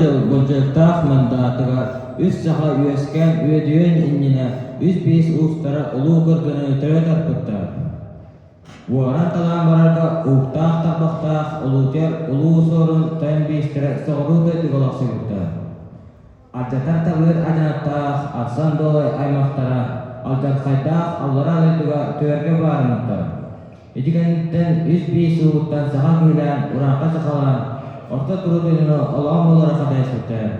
дьыл былдьаһыктаах мандаатыгар үс саха үөскээн үөдүйүөн иннинэ үс биис уустара улуу кыргыны төлө тарпыттар. Уоран-талаан барарга ууктаах тарбахтаах улуутуйар улуу суорун тойон биистэрэ соҕуруу дойдуга олохсуйбуттар. Алдьатар-табыыр адьынаттаах Арсан Дуолай аймахтара алдьархайдаах аллараа дойдуга түөргэ баарыммыттар. Ити кэнниттэн үс биис уугуттан саха киһилээн урааҥха сахалаан орто туруу дойдуну олоҕун булара хатайыспыттар.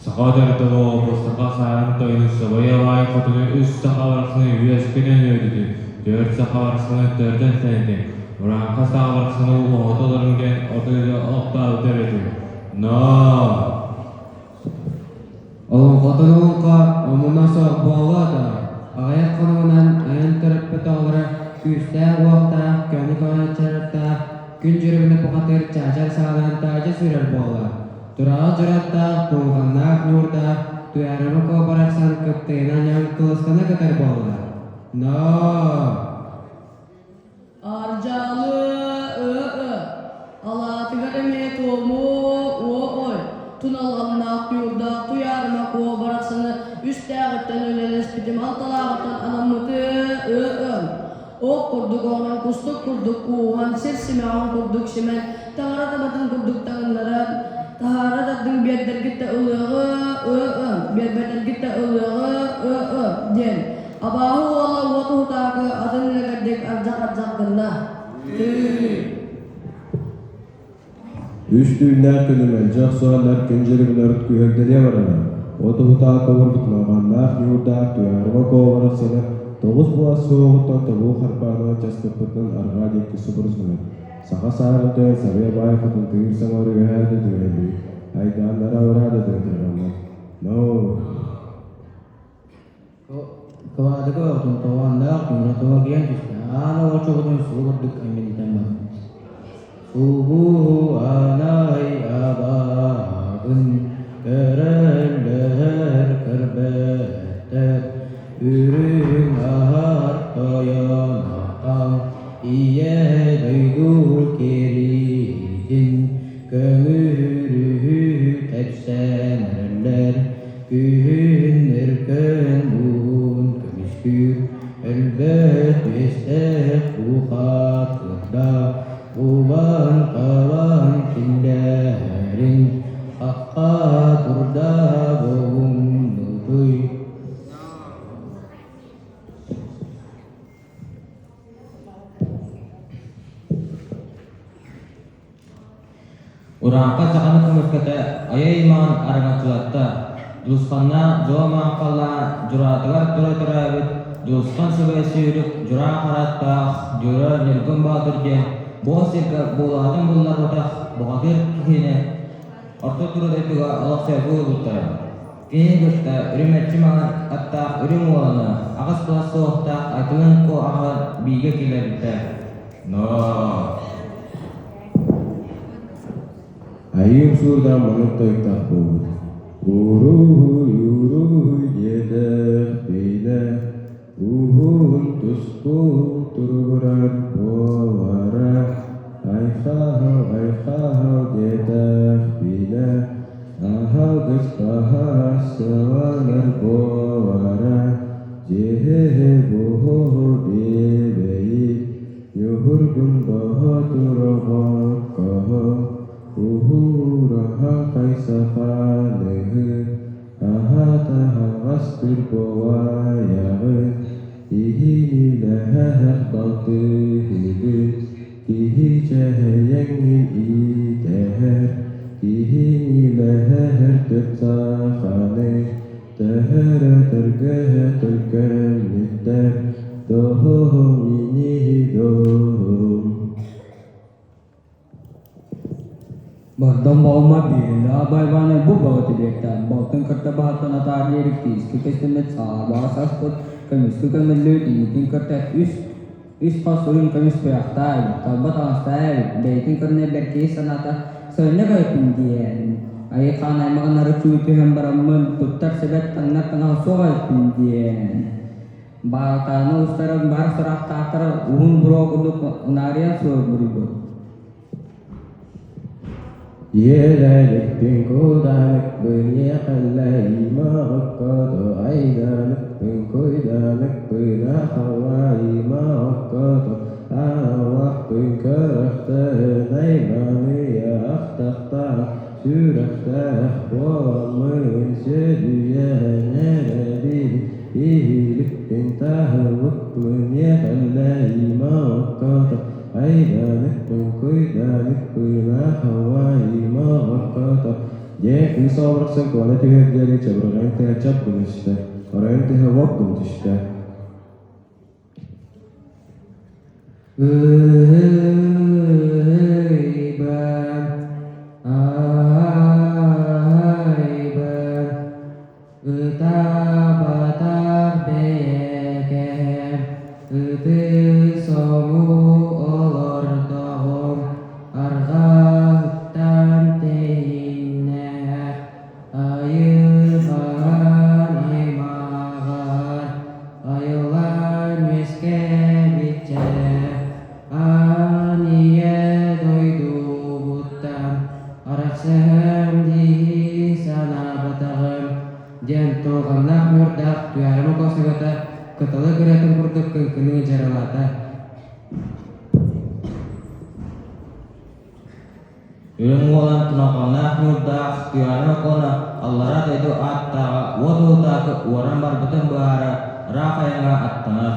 Саха төрдө саха саарын тойону Сабайа баай хотуну үс саха барахсаны үөскэнэн үөдүтүн, түөрт саха барахсаны төрдөн тэнитин, урааҥха саха барахсаны уоһута олорун диэн отойдо олохтообута эбитин. Ноо! Олоҥхотун олоҥхо омуна суох буолуо дуо, аҕыйах хонугунан айан төрөппүт оҕолоро күүстээх-уохтаах, көөнү-көөнөччөрүттаах, күн дьүрүһүнэ бухатыыр чаачар саҕалаан таадьа сүүрэр буолла. Тураҕа дьурааттаах, дулҕаннаах ньуурдаах, Туйаарыма Куо барахсан кыптыйынан ньаҥ кылыстана кытар буолла. Ноо! Ардьаалы ы-ы, алаатыгар эмиэ туому уо-ой, туналҕаннаах ньуурдаах Туйаарыма Куо барахсаны үстээҕиттэн үлэлэспитим алталааҕыттан анаммыты ы-ы, ох курдук оҥорон кустук курдук кууһан, сир симэҕин курдук симэн, таҥара табатын курдук таҥыннаран, таһаара тардыҥ биэрдэргит да ылыаҕы ы-ы, биэрбэтэргит да ылыаҕы ы-ы диэн Абааһы уола уот уһутаакы атын үлэгэрдик ардьах-ардьах гынна. Үс түүннээх күнү мэлдьи охсуһаннар күн дьирибинэ күүһүрдэниэ барара. От уһутаакы олорбутунаҕаннаах ньуурдаах Туйаарыма Куо барахсана тоҕус буолас суоҕуттан тобуу харбаанынан часкыппытынан арҕаа диэки субурус гынар. Саха саарын тойон Сабыйа баай хотун тыыр саҥа өрүгэһээ да түһэллии, айдааннара абыраа да тыытырҕаммат. Ноо! Кылаадыга оҕотун тоҕоонноох ньуура киирэн түстэ, аан оҕочоҕунан субу курдук анньан барбыт: «Уһуу анай абааһын көрөллөр көрбөттөр, үрүҥ аһар тойон аҕам Ийэ дойду кириитин көҥүрүһү тэпсэн эрэллэр, Күһүн өркөн уун көмүскүүр, өлбөт үөстээх бухатырда, Убан-хабан киллэриҥ, хахха турда бугуннутуй. Урааҥхай саханы көмүскэтэ айа-аймаҕын араҥаччылатта, Дьулусханнаах дьоло мааххаллаан дьураатыгар тура төрөөбүт Дьулусхан Сыбай сүүрүк Дьураа Хараттаах Дьура Ньургун Боотур диэн буор сиргэ буулаатын булларбатах бухатыыр киһини орто туруу дойдуга олохсуйарга уурбуттара. Кини кытта үрүмэччи маҥан аттаах үрүҥ уоланы, аҕыс былас суохтаах Айтылын Куо аҕалан бииргэ киллэрбиттэр. Ноо! Айыым суурдаан маннык тойуктаах буолбут: Уруһуй, уруһуй диэтэхпинэ, уһун тускул туругурар буолара, айхал, айхал диэтэхпинэ, аһаҕас таһаас сыланар буолара, дьиэһэ-буһу биэбэйик Ньуһургун боотур оҕоккоһо, уһуураһа хайсахааныһы, аһа-таһаҕас түрбуойаҕын, иһинилэһэх балтыһыгын, киһи чэһэйэҥҥин иитэһэр, киһинилэһэр төрт саханы, төһөрө төргөһө төлкөммүттэр, доһоһом иниһи доһум. Бардам баҕыма биэллээх байбааны бу баҕа биэртэ, балтын кытта баһыттан атаар диэри киискэ көстүммүт саарбаҕа саспыт, көмүскэ көмүллүбүт иннитин кытта үс үс хос үрүҥ көмүс туйахтаах эбит, талба таҥастаах эбит, бэйэтин көрүнэ бэркиһи санаата сойно көйөппүн диэн, айыы хаан аймаҕын арычыы түһэн бараммын, туттар сэбэт таҥнар таҥаһа суох эбиппин диэн. Баатааны устаран бар сурахтаахтара уһун буруо курдук унаарыйан суоруйбут. Иэлээникпин кудааныкпын иэхэллэйимаҕыккото айдааныкпын куйдааныкпын ахаллайымаҕыккото аналахпын көрөхтөһүн айманыйа ахтахтаах сүрэхтээх буоламмын сөдүйэн эрэбин иһиликпин таһылыкпын иэхэллэйимаҕыккото Айдааныкпын, куйдааныкпын, ахалайымаҕыккото диэн кыыс оҕо куона түһүөр диэри чабырҕайын тыаһа чап гына түстэ, оройун тыаһа лоп гына түстэ. Ыһыйбан, аһайбан, ытаабатах бэйэкэм, ытыы-соҥуу олордоҕум, арҕаһыттан тэйиннэх, айылҕаҕын аймаҕар, айыллан үөскээбиччэ, аан ийэ дойдубуттан арахсыһыам дии санаабатаҕым диэн туолҕаннаах муордаах Туйаарыма Косовата кыталы кырыатын курдук кыҥкыныы дьаралаата. Үрүҥ уолан туналҕаннаах ньуурдаах Туйаарыма Куона аллараа дойду ааттааҕа уот уһутаакы уоран барбытын быһаара ыраах айаҥҥа аттанар.